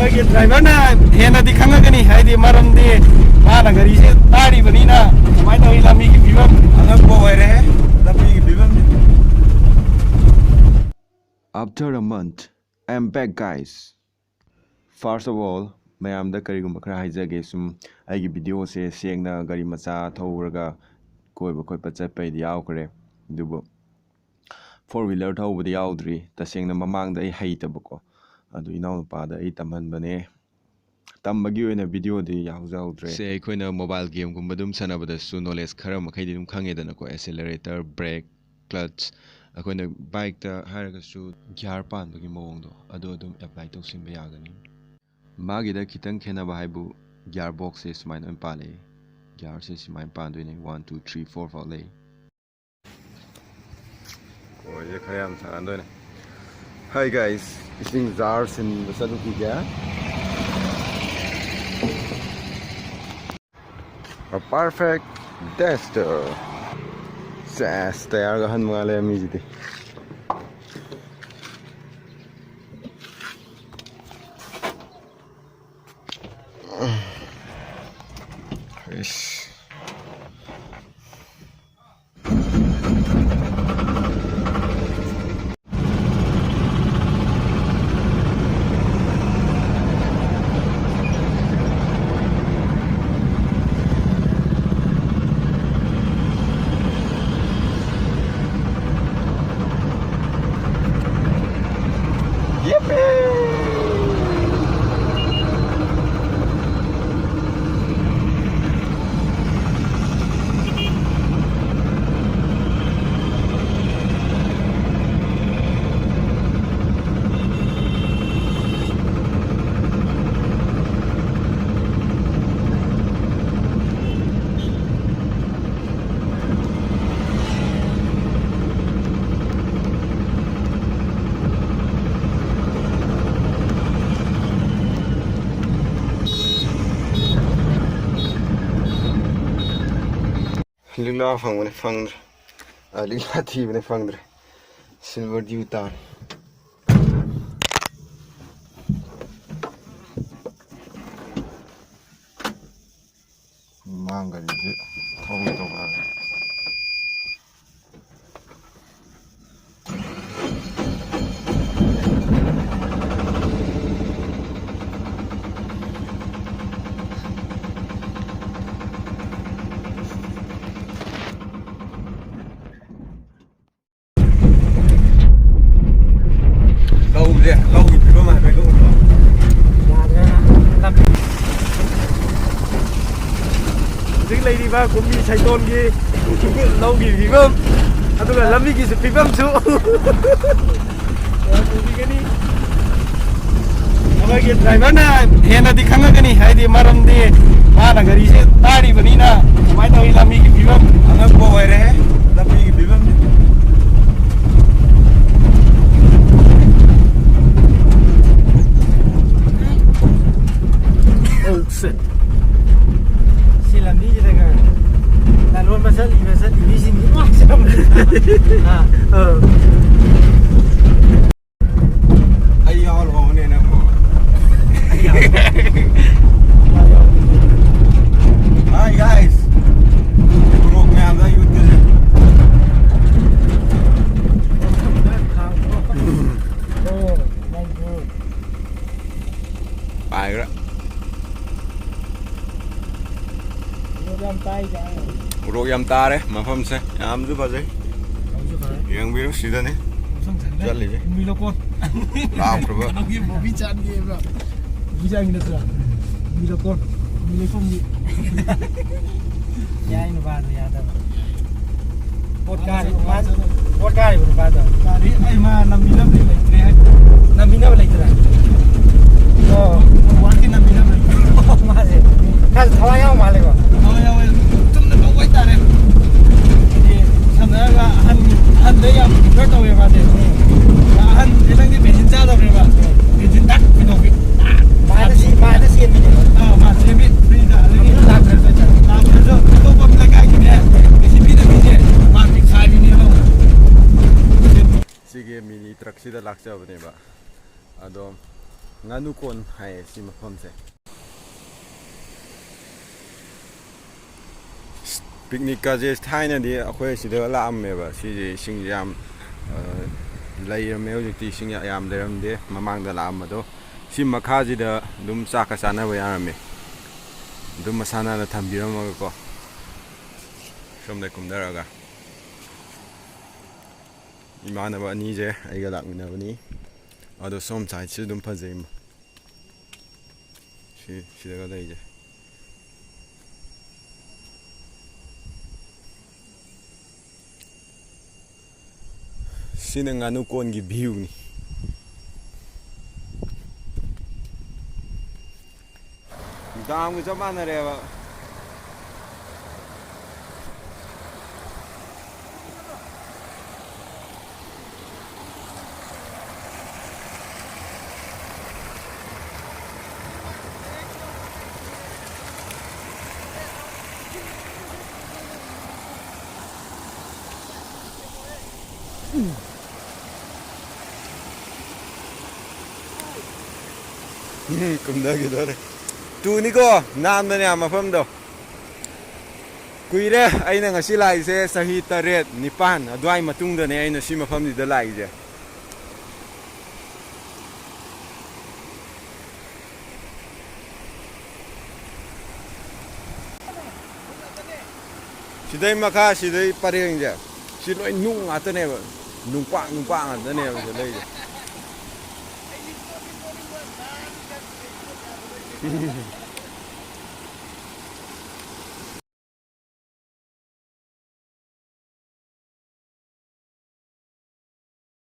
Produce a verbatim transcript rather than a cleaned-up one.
ꯑꯩꯈꯣꯏꯒꯤ ꯗ꯭ꯔꯥꯏꯚꯔꯅ ꯍꯦꯟꯅꯗꯤ ꯈꯪꯉꯒꯅꯤ, ꯍꯥꯏꯗꯤ ꯃꯔꯝꯗꯤ ꯃꯥꯅ ꯒꯥꯔꯤꯁꯦ ꯊꯥꯔꯤꯕꯅꯤꯅ꯫ ꯀꯃꯥꯏꯅ ꯇꯧꯔꯤ ꯂꯝꯕꯤꯒꯤ ꯐꯤꯕꯝ? ꯑꯉꯛꯄ ꯑꯣꯏꯔꯦ ꯂꯝꯕꯤꯒꯤ ꯐꯤꯕꯝꯁꯦ꯫ After a month, I'm back, guys. First of all, ꯃꯌꯥꯝꯗ ꯀꯔꯤꯒꯨꯝꯕ ꯈꯔ ꯍꯥꯏꯖꯒꯦ꯫ ꯁꯨꯝ ꯑꯩꯒꯤ ꯚꯤꯗꯤꯑꯣꯁꯦ ꯁꯦꯡꯅ ꯒꯥꯔꯤ ꯃꯆꯥ ꯊꯧꯔꯒ ꯀꯣꯏꯕ ꯈꯣꯠꯄ ꯆꯠꯄꯩꯗꯤ ꯌꯥꯎꯈ꯭ꯔꯦ, ꯑꯗꯨꯕꯨ ꯐꯣꯔ ꯋꯤꯂꯔ ꯊꯧꯕꯗꯤ ꯌꯥꯎꯗ꯭ꯔꯤ꯫ ꯇꯁꯦꯡꯅ ꯃꯃꯥꯡꯗ ꯑꯩ ꯍꯩꯇꯕꯀꯣ, ꯑꯗꯨ ꯏꯅꯥꯎꯅꯨꯄꯥꯗ ꯑꯩ ꯇꯝꯍꯟꯕꯅꯦ꯫ ꯇꯝꯕꯒꯤ ꯑꯣꯏꯅ ꯚꯤꯗꯤꯑꯣꯗꯤ ꯌꯥꯎꯖꯍꯧꯗ꯭ꯔꯦ꯫ ꯁꯦ, ꯑꯩꯈꯣꯏꯅ ꯃꯣꯕꯥꯏꯜ ꯒꯦꯝꯒꯨꯝꯕ ꯑꯗꯨꯝ ꯁꯥꯟꯅꯕꯗꯁꯨ ꯅꯣꯂꯦꯖ ꯈꯔ ꯃꯈꯩꯗꯤ ꯑꯗꯨꯝ ꯈꯪꯉꯦꯗꯅꯀꯣ꯫ ꯑꯦꯁꯦꯂꯔꯦꯇꯔ, ꯕ꯭ꯔꯦꯛ, ꯀ꯭ꯂꯠꯆ, ꯑꯩꯈꯣꯏꯅ ꯕꯥꯏꯛꯇ ꯍꯥꯏꯔꯒꯁꯨ ꯒꯤꯌꯥꯔ ꯄꯥꯟꯕꯒꯤ ꯃꯑꯣꯡꯗꯣ, ꯑꯗꯨ ꯑꯗꯨꯝ ꯑꯦꯄ꯭ꯂꯥꯏ ꯇꯧꯁꯤꯟꯕ ꯌꯥꯒꯅꯤ꯫ ꯃꯥꯒꯤꯗ ꯈꯤꯇꯪ ꯈꯦꯠꯅꯕ ꯍꯥꯏꯕꯨ ꯒꯤꯌꯥꯔ ꯕꯣꯛꯁꯁꯦ ꯁꯨꯃꯥꯏꯅ ꯑꯣꯏꯅ ꯄꯥꯜꯂꯛꯑꯦ꯫ ꯒꯤꯌꯥꯔꯁꯦ ꯁꯨꯃꯥꯏꯅ ꯄꯥꯟꯗꯣꯏꯅꯦ, ꯋꯥꯟ, ꯇꯨ, ꯊ꯭ꯔꯤ, ꯐꯣꯔ ꯐꯥꯎ ꯂꯩ꯫ ꯈꯣꯏꯁꯦ ꯈꯔ ꯌꯥꯝ ꯁꯥꯟꯅꯗꯣꯏꯅꯦ꯫ Hi guys, ꯏꯁꯤꯡ ꯖꯥꯔ ꯁꯤꯟꯕ ꯆꯠꯂꯨꯈꯤꯒꯦ꯫ A perfect tester. ꯁꯦꯁ, ꯇꯌꯥꯔꯒ ꯑꯍꯟꯕ ꯉꯥꯛ ꯂꯩꯔꯝꯃꯤꯁꯤꯗꯤ꯫ ꯏꯁ꯫ ꯂꯤꯛꯂꯥ ꯐꯪꯕꯅꯤ, ꯐꯪꯗ꯭ꯔꯦ꯫ ꯑ, ꯂꯤꯛꯂꯥ ꯊꯤꯕꯅꯤ, ꯐꯪꯗ꯭ꯔꯦ꯫ ꯁꯤꯜꯚꯔ ꯗ꯭ꯌꯨ ꯇꯥꯔꯦ꯫ ꯒꯥꯔꯤꯁꯦ ꯊꯧꯒꯦ ꯇꯧꯕ꯫ ꯂꯧꯁꯦ, ꯂꯧꯒꯤ ꯐꯤꯕꯝ ꯍꯥꯏꯐꯦꯠ ꯎꯠꯂꯣ꯫ ꯌꯥꯗ꯭ꯔꯦ꯫ ꯂꯝꯕꯤ꯫ ꯍꯧꯖꯤꯛ ꯂꯩꯔꯤꯕ ꯀꯨꯝꯕꯤ ꯁꯩꯇꯣꯟꯒꯤ ꯂꯧꯒꯤ ꯐꯤꯕꯝ, ꯑꯗꯨꯒ ꯂꯝꯕꯤꯒꯤꯁꯨ ꯐꯤꯕꯝꯁꯨ꯫ ꯎꯕꯤꯒꯅꯤ꯫ ꯑꯩꯈꯣꯏꯒꯤ ꯗ꯭ꯔꯥꯏꯚꯔꯅ ꯍꯦꯟꯅꯗꯤ ꯈꯪꯉꯒꯅꯤ, ꯍꯥꯏꯗꯤ ꯃꯔꯝꯗꯤ ꯃꯥꯅ ꯒꯥꯔꯤꯁꯦ ꯇꯥꯔꯤꯕꯅꯤꯅ꯫ ꯀꯃꯥꯏꯅ ꯇꯧꯔꯤ ꯂꯝꯕꯤꯒꯤ ꯐꯤꯕꯝ? ꯑꯉꯛꯄ ꯑꯣꯏꯔꯦ ꯂꯝꯕꯤꯒꯤ ꯐꯤꯕꯝꯁꯦ꯫ Oh, shit. ꯁꯤ ꯂꯝꯕꯤꯁꯤꯗꯒ ꯂꯂꯣꯟꯕ ꯆꯠꯂꯤꯕ ꯆꯠꯂꯤ ꯃꯤꯁꯤꯡꯁꯤ ꯂꯣꯏ ꯆꯠꯂꯝꯒꯅꯤ꯫ ꯑꯥ꯫ ꯑꯥ꯫ ꯑꯩ ꯌꯥꯎꯍꯜꯍꯧꯕꯅꯦ ꯅꯪꯕꯨ꯫ ꯑꯩ ꯌꯥꯎꯍꯜꯍꯧꯕꯅꯦ꯫ Hi guys. ꯎꯔꯣꯛ ꯃꯌꯥꯝꯗ ꯌꯨꯠꯀꯁꯦ꯫ ꯑꯣ, ꯅꯪꯁꯨ꯫ ꯄꯥꯏꯈ꯭ꯔꯦ꯫ ꯌꯥꯝ ꯇꯥꯏꯗ꯫ ꯎꯔꯣꯛ ꯌꯥꯝ ꯇꯥꯔꯦ ꯃꯐꯝꯁꯦ, ꯌꯥꯝꯁꯨ ꯐꯖꯩ꯫ ꯌꯥꯝꯁꯨ ꯐꯖꯩ꯫ ꯌꯦꯡꯕꯤꯔꯣ, ꯁꯤꯗꯅꯤ ꯃꯐꯝ ꯊꯟꯗꯦ꯫ ꯆꯠꯂꯤꯁꯦ꯫ ꯃꯤ ꯂꯣꯀꯣꯟ꯫ ꯂꯥꯎꯈ꯭ꯔꯕ꯫ ꯀꯩꯅꯣꯒꯤ movie ꯆꯥꯠꯒꯤ ꯍꯥꯏꯕ꯭ꯔꯥ? movie ꯆꯥꯠꯒꯤ ꯅꯠꯇ꯭ꯔꯥ? ꯃꯤ ꯂꯣꯀꯣꯟ꯫ ꯃꯤ ꯂꯩꯐꯝꯒꯤ꯫ ꯌꯥꯏ, ꯅꯨꯄꯥꯗꯣ ꯌꯥꯗꯕ꯫ ꯄꯣꯠ ꯀꯥꯔꯤ-, ꯃꯥ-, ꯄꯣꯠ ꯀꯥꯔꯤꯕ ꯅꯨꯄꯥꯗꯣ꯫ ꯀꯥꯔꯤ, ꯑꯩ ꯃꯥ ꯅꯝꯕꯤꯅꯕꯗꯤ ꯂꯩꯇ꯭ꯔꯦ ꯍꯥꯏ꯫ ꯅꯝꯕꯤꯅꯕ ꯂꯩꯇ꯭ꯔꯦ? ꯑꯣ꯫ ꯋꯥꯔꯗꯤ ꯅꯝꯕꯤꯅꯕ ꯂꯩꯇ꯭ꯔꯦ꯫ ꯃꯥꯁꯦ ꯈꯔ ꯊꯋꯥꯏ ꯌꯥꯎ ꯃꯥꯜꯂꯦꯀꯣ꯫ ꯊꯋꯥꯏ ꯌꯥꯎꯋꯦ꯫ ꯆꯨꯝꯅ ꯇꯧꯕ ꯍꯥꯏꯇꯥꯔꯦ꯫ ꯍꯥꯏꯗꯤ ꯁꯝꯅ ꯍꯥꯏꯔꯒ ꯑꯍꯟ, ꯑꯍꯟꯗ ꯌꯥꯝ prefer ꯇꯧꯋꯦ ꯃꯥꯁꯦ꯫ ꯑꯍꯟꯁꯦ ꯅꯪꯗꯤ ꯕꯦꯟꯖꯤꯟ ꯆꯥꯗꯕꯅꯦꯕ꯫ ꯕꯦꯟꯖꯤꯟ ꯇꯛ ꯄꯤꯊꯣꯛꯄꯤ꯫ ꯃꯥꯅ ꯁꯤ-, ꯃꯥꯅ ꯁꯦꯝꯃꯤꯅꯦꯕ꯫ ꯑꯥ, ꯃꯥ ꯁꯦꯝꯃꯤ꯫ ꯐ꯭ꯔꯤꯗ꯫ ꯑꯗꯒꯤ ꯂꯥꯛꯇ꯭ꯔꯁꯨ ꯆꯠꯂꯦ꯫ ꯂꯥꯛꯇ꯭ꯔꯁꯨ ꯑꯇꯣꯞꯄ ꯂꯩꯀꯥꯏꯒꯤꯅꯦ꯫ ꯁꯤ ꯄꯤꯗꯕꯤꯁꯦ ꯃꯥ ꯄꯤꯈꯥꯏꯕꯤꯅꯦꯕ꯫ ꯁꯤꯒꯤ mini truck ꯁꯤꯗ ꯂꯥꯛꯆꯕꯅꯦꯕ꯫ ꯑꯗꯣ ꯉꯥꯅꯨ ꯀꯣꯟ ꯍꯥꯏꯌꯦ ꯁꯤ ꯃꯐꯝꯁꯦ꯫ ꯄꯤꯛꯅꯤꯛꯀꯁꯦ ꯊꯥꯏꯅꯗꯤ ꯑꯩꯈꯣꯏ ꯁꯤꯗ ꯂꯥꯛꯑꯝꯃꯦꯕ꯫ ꯁꯤꯁꯦ ꯏꯁꯤꯡꯁꯦ ꯌꯥꯝ, ꯑ, ꯂꯩꯔꯝꯃꯦ꯫ ꯍꯧꯖꯤꯛꯇꯤ ꯏꯁꯤꯡ ꯌꯥꯝ ꯂꯩꯔꯝꯗꯦ꯫ ꯃꯃꯥꯡꯗ ꯂꯥꯛꯑꯝꯕꯗꯣ ꯁꯤ ꯃꯈꯥꯁꯤꯗ ꯑꯗꯨꯝ ꯆꯥꯛꯀ ꯆꯥꯅꯕ ꯌꯥꯔꯝꯃꯦ꯫ ꯑꯗꯨꯝ ꯃꯁꯥ ꯅꯥꯟꯅ ꯊꯝꯕꯤꯔꯝꯃꯒꯀꯣ, ꯁꯣꯝꯗ ꯀꯨꯝꯊꯔꯒ ꯏꯃꯥꯟꯅꯕ ꯑꯅꯤꯁꯦ ꯑꯩꯒ ꯂꯥꯛꯃꯤꯟꯅꯕꯅꯤ꯫ ꯑꯗꯣ ꯁꯣꯝ ꯁꯥꯏꯠꯁꯤ ꯑꯗꯨꯝ ꯐꯖꯩ꯫ ꯁꯤ, ꯁꯤꯗꯒ ꯂꯩꯁꯦ꯫ ꯁꯤꯅ ꯉꯥꯅꯨ ꯀꯣꯟꯒꯤ ꯚ꯭ꯌꯨꯅꯤ꯫ ꯗꯥꯝꯒ ꯆꯞ ꯃꯥꯟꯅꯔꯦꯕ꯫ ꯎꯝ, ꯀꯨꯝꯊꯈꯤꯗꯣꯔꯦ꯫ ꯇꯨꯅꯤꯀꯣ, ꯅꯥꯟꯕꯅꯦ ꯌꯥꯝ ꯃꯐꯝꯗꯣ꯫ ꯀꯨꯏꯔꯦ ꯑꯩꯅ ꯉꯁꯤ ꯂꯥꯛꯏꯁꯦ, ꯆꯍꯤ ꯇꯔꯦꯠ, ꯅꯤꯄꯥꯟ ꯑꯗꯨꯋꯥꯏ ꯃꯇꯨꯡꯗꯅꯦ ꯑꯩꯅ ꯁꯤ ꯃꯐꯝꯁꯤꯗ ꯂꯥꯛꯏꯁꯦ꯫ ꯁꯤꯗꯩ ꯃꯈꯥ, ꯁꯤꯗꯩ ꯄꯔꯦꯡꯁꯦ, ꯁꯤ ꯂꯣꯏ ꯅꯨꯡ ꯉꯥꯛꯇꯅꯦꯕ꯫ ꯅꯨꯡꯄꯥꯛ, ꯅꯨꯡꯄꯥꯛ ꯉꯥꯛꯇꯅꯦꯕ ꯁꯤꯗ ꯂꯩꯁꯦ꯫